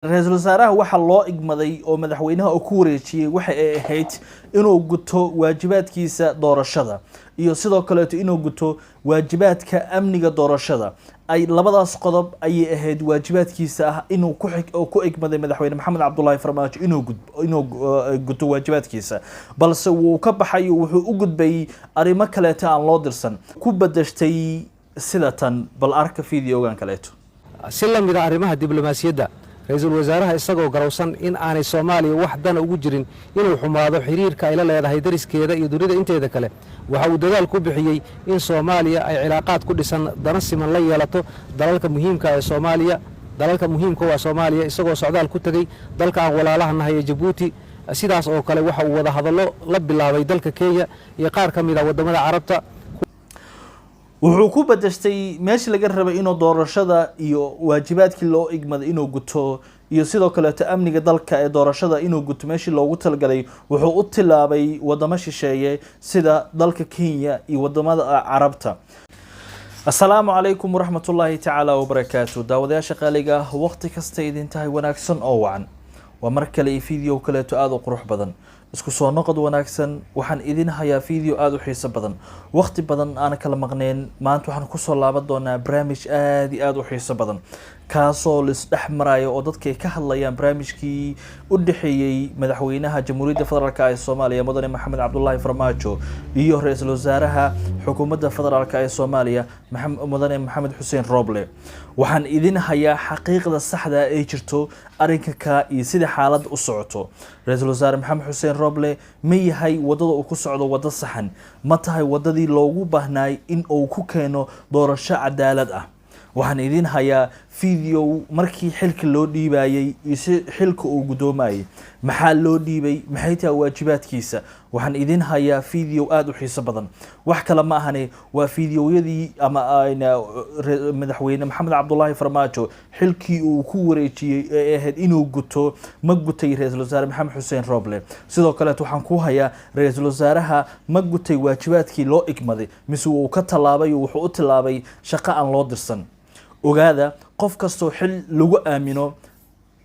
Ra-iisul wasaaraha waxaa loo igmaday oo madaxweynaha uu ku wareejiyey waxa ay ahayd inuu guto waajibaadkiisa doorashada iyo sidoo kaleeto inuu guto waajibaadka amniga doorashada. Ay labadaas qodob ayay ahayd waajibaadkiisa ah inuu ku igmaday madaxweyne Maxamed Cabdulaahi Farmaajo inuu guto waajibaadkiisa, balse wuu ka baxay, wuxuu u gudbay arrimo kaleeto aan loo dirsan, ku badashtay sida tan. Bal arka videogan kaleeto. Si la mid a arrimaha diblomaasiyadda, ra-iisul wasaaraha isagoo garowsan in aanay Soomaaliya wax dana ugu jirin inuu xumaado xiriirka ay la leedahay dariskeeda iyo dunida inteeda kale, waxa uu dadaal ku bixiyey in Soomaaliya ay cilaaqaad ku dhisan dana siman la yeelato dalalka muhiimka ee Soomaaliya, dalalka muhiimka waa Soomaaliya, isagoo socdaal ku tegey dalka aan walaalaha nahay ee Jabuuti. Sidaas oo kale waxa uu wada hadallo la bilaabay dalka Kenya iyo qaar ka mid ah waddamada Carabta. Wuxuu ku badashtay meeshii laga rabay inuu doorashada iyo waajibaadkii loo igmaday inuu guto iyo sidoo kaleeto amniga dalka ee doorashada inuu guto, meeshii loogu talagalay wuxuu u tilaabay wadamo shisheeye sida dalka Kenya iyo wadamada Carabta. Asalaamu calaykum waraxmatullaahi tacaala wabarakaatu. Daawadayaasha qaaliga ah, waqti kasta idin tahay wanaagsan oo wacan. Waa mar kale iyo video kaleeto aada u qurux badan. Isku soo noqod wanaagsan. Waxaan idin hayaa video aada u xiiso badan. Waqti badan aan kala maqneen, maanta waxaan kusoo laaban doonaa barnaamij aada iyo aada u xiiso badan, kaasoo laisdhex marayo oo dadka ay ka hadlayaan barnaamijkii u dhexeeyey madaxweynaha Jamhuuriyadda Federaalk ee Soomaaliya, mudane Maxamed Cabdulaahi Farmaajo, iyo ra-iisul wasaaraha xukuumadda federaalk ee Soomaaliya, mudane Maxamed Xuseen Roble. Waxaan idin hayaa xaqiiqda saxda ay jirto arrinka ka iyo sida xaaladda u socoto. Ra-iisul wasaare Maxamed Xuseen Roble ma yahay wadada uu ku socdo waddo saxan? Ma tahay wadadii loogu baahnaay in uu ku keeno doorasho cadaalad ah? Waxaan idin hayaa video markii xilka loo dhiibayey iyo si xilka uu guddoomayay. Maxaa loo dhiibay? Maxay tahay waajibaadkiisa? Waxaan idin hayaa video aada u xiiso badan. Wax kale ma ahane, waa videoyadii ama madaxweyne Maxamed Cabdulaahi Farmaajo xilkii uu ku wareejiyey ee ahayd inuu guto, ma gutay ra-iisul wasaare Maxamed Xuseen Roble? Sidoo kaleet waxaan ku hayaa, ra-iisul wasaaraha ma gutay waajibaadkii loo igmaday mise wuu ka tallaabay oo wuxuu u tillaabay shaqo aan loo dirsan? Ogaada, qof kastoo xil lagu aamino,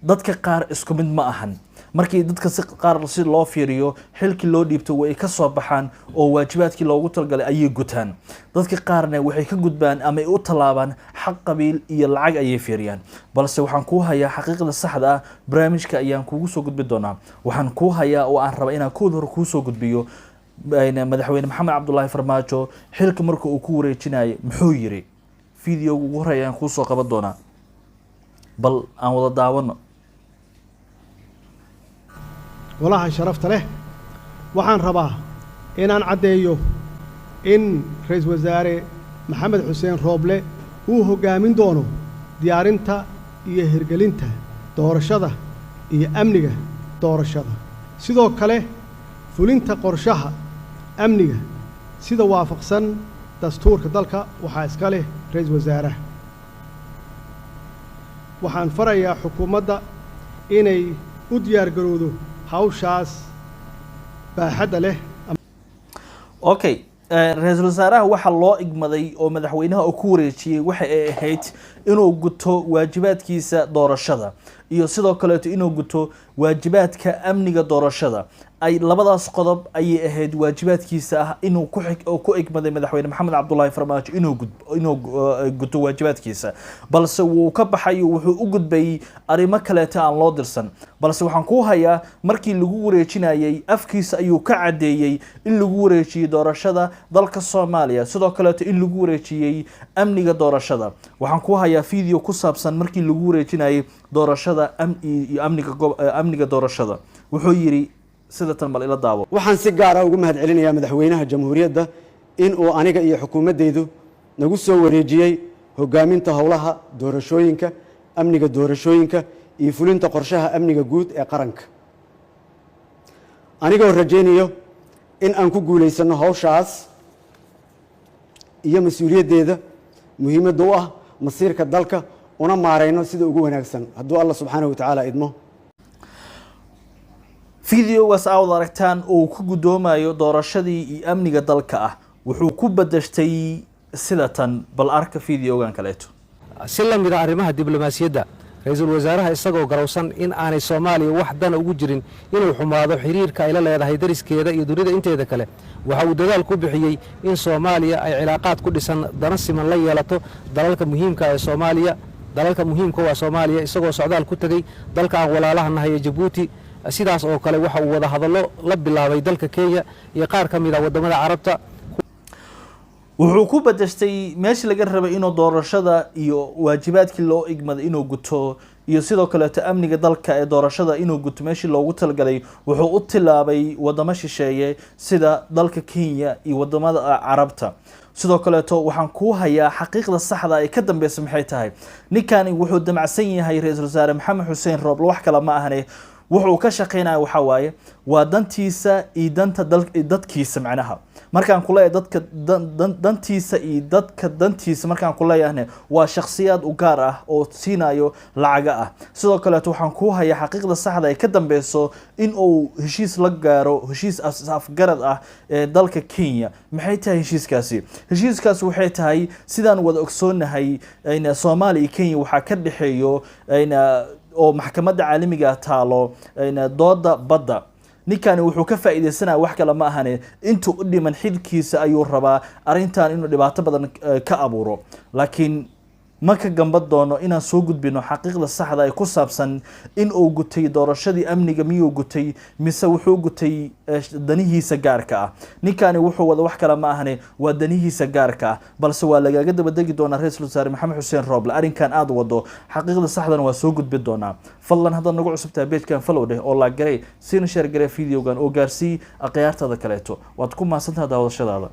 dadka qaar isku mid ma ahan. Markii dadka si qaar si loo fiiriyo, xilkii loo dhiibto way ka soo baxaan oo waajibaadkii loogu talagalay ayay gutaan. Dadka qaarna waxay ka gudbaan ama ay u tallaabaan xaq qabiil iyo lacag ayay fiiriyaan. Balse waxaan kuu hayaa xaqiiqda saxda ah, barnaamijka ayaan kugu soo gudbi doonaa. Waxaan kuu hayaa oo aan raba inaan kuwada hore kuusoo gudbiyo, madaxweyne Maxamed Cabdulaahi Farmaajo xilka marka uu ku wareejinayay muxuu yiri? Videoga ugu horreeya ayaan kuusoo qaban doonaa, bal aan wada daawano. Golaha sharafta leh, waxaan rabaa inaan caddeeyo in ra-iisul wasaare Maxamed Xuseen Rooble uu hoggaamin doono diyaarinta iyo hirgelinta doorashada iyo amniga doorashada, sidoo kale fulinta qorshaha amniga sida waafaqsan dastuurka dalka waxaa iska leh ra-iisul wasaaraha. Waxaan farayaa xukuumadda inay u diyaargarowdo hawshaas baaxadda leh. Okay, ra-iisul wasaaraha waxaa loo igmaday oo madaxweynaha uu ku wareejiyey waxa ay ahayd inuu guto waajibaadkiisa doorashada iyo sidoo kaleeto inuu guto waajibaadka amniga doorashada. Ay labadaas qodob ayay ahayd waajibaadkiisa ah inuu ku igmaday madaxweyne Maxamed Cabdulaahi Farmaajo inuu guto waajibaadkiisa, balse wuu ka baxay, wuxuu u gudbay arrimo kaleeto aan loo dirsan. Balse waxaan kuu hayaa, markii lagu wareejinayay afkiisa ayuu ka caddeeyey in lagu wareejiyey doorashada dalka Soomaaliya, sidoo kaleeto in lagu wareejiyey amniga doorashada. Waxaan kuu hayaa video ku saabsan markii lagu wareejinayay doorashada iyo amniga doorashada wuxuu yidhi sida tan. Bal ila daawo. Waxaan si gaara ugu mahad celinayaa madaxweynaha jamhuuriyadda in uu aniga iyo xukuumaddaydu nagu soo wareejiyey hoggaaminta howlaha doorashooyinka, amniga doorashooyinka iyo fulinta qorshaha amniga guud ee qaranka, anigoo rajaynayo in aan ku guulaysanno hawshaas iyo mas-uuliyaddeeda muhiimadda u ah masiirka dalka, una maarayno sida ugu wanaagsan hadduu Alla subxaanahu wa tacaala idmo. Videogaas aad aragtaan oo ku guddoomayo doorashadii iyo amniga dalka ah, wuxuu ku badashtay sida tan. Bal arka videogan kaleeto. Si la mid a arrimaha diblomaasiyadda, Ra-iisul wasaaraha, isagoo garowsan in aanay Soomaaliya wax dana ugu jirin inuu xumaado xiriirka ay la leedahay dariskeeda iyo dunida inteeda kale, waxa uu dadaal ku bixiyey in Soomaaliya ay cilaaqaad ku dhisan dana siman la yeelato dalalka muhiimka ee Soomaaliya, dalalka muhiimka waa Soomaaliya, isagoo socdaal ku tegey dalka aan walaalaha nahay ee Jabuuti. Sidaas oo kale waxa uu wada hadallo la bilaabay dalka Kenya iyo qaar ka mid ah waddamada Carabta. Wuxuu ku bedeshtay meeshii laga rabay inuu doorashada iyo waajibaadkii loo igmaday inuu guto, iyo sidoo kaleeto amniga dalka ee doorashada inuu guto meeshii loogu talagalay, wuxuu u tilaabay wadamo shisheeye sida dalka Kenya iyo wadamada Carabta. Sidoo kaleeto waxaan kuu hayaa xaqiiqda saxda ee ka dambeysa. Maxay tahay ninkani wuxuu damacsan yahay ra-iisul wasaare Maxamed Xuseen Rooble? Wax kale ma ahane, wuxuu ka shaqeynaya waxaa waaye waa dantiisa iyo danta dadkiisa. Macnaha markaan kuleeyahay dadka dantiisa iyo dadka dantiisa, markaan kuleeyahne waa shakhsiyaad u gaar ah oo siinayo lacaga ah. Sidoo kaleeto waxaan kuu hayaa xaqiiqda saxda ee ka dambeyso in uu heshiis la gaaro, heshiis afgarad ah ee dalka Kenya. Maxay tahay heshiiskaasi? Heshiiskaasi waxay tahay, sidaan wada ogsoonahay, Soomaaliya iyo Kenya waxaa ka dhexeeyo oo maxkamadda caalamiga taalo dooda badda. Ninkani wuxuu ka faa'iidaysanaya wax kale ma ahane, intuu u dhiman xilkiisa ayuu rabaa arrintan inuu dhibaato badan ka abuuro. Laakiin ma ka gamba doono inaan soo gudbino xaqiiqda saxda ee ku saabsan in uu gutay doorashadii, amniga miyuu gutay mise wuxuu gutay danihiisa gaarka ah? Ninkani wuxuu wada wax kale ma ahane, waa danihiisa gaarka ah. Balse waa lagaga dabadegi doonaa, ra-iisul wasaare Maxamed Xuseen Rooble, arrinkan aada wado. Xaqiiqda saxdana waa soo gudbin doonaa. Fadlan haddaad nagu cusub tahay page-kan follow dheh oo like garey, siina share garee videogan oo gaarsii akhyaartada kaleeto. Waad ku mahadsantaha daawashadaada.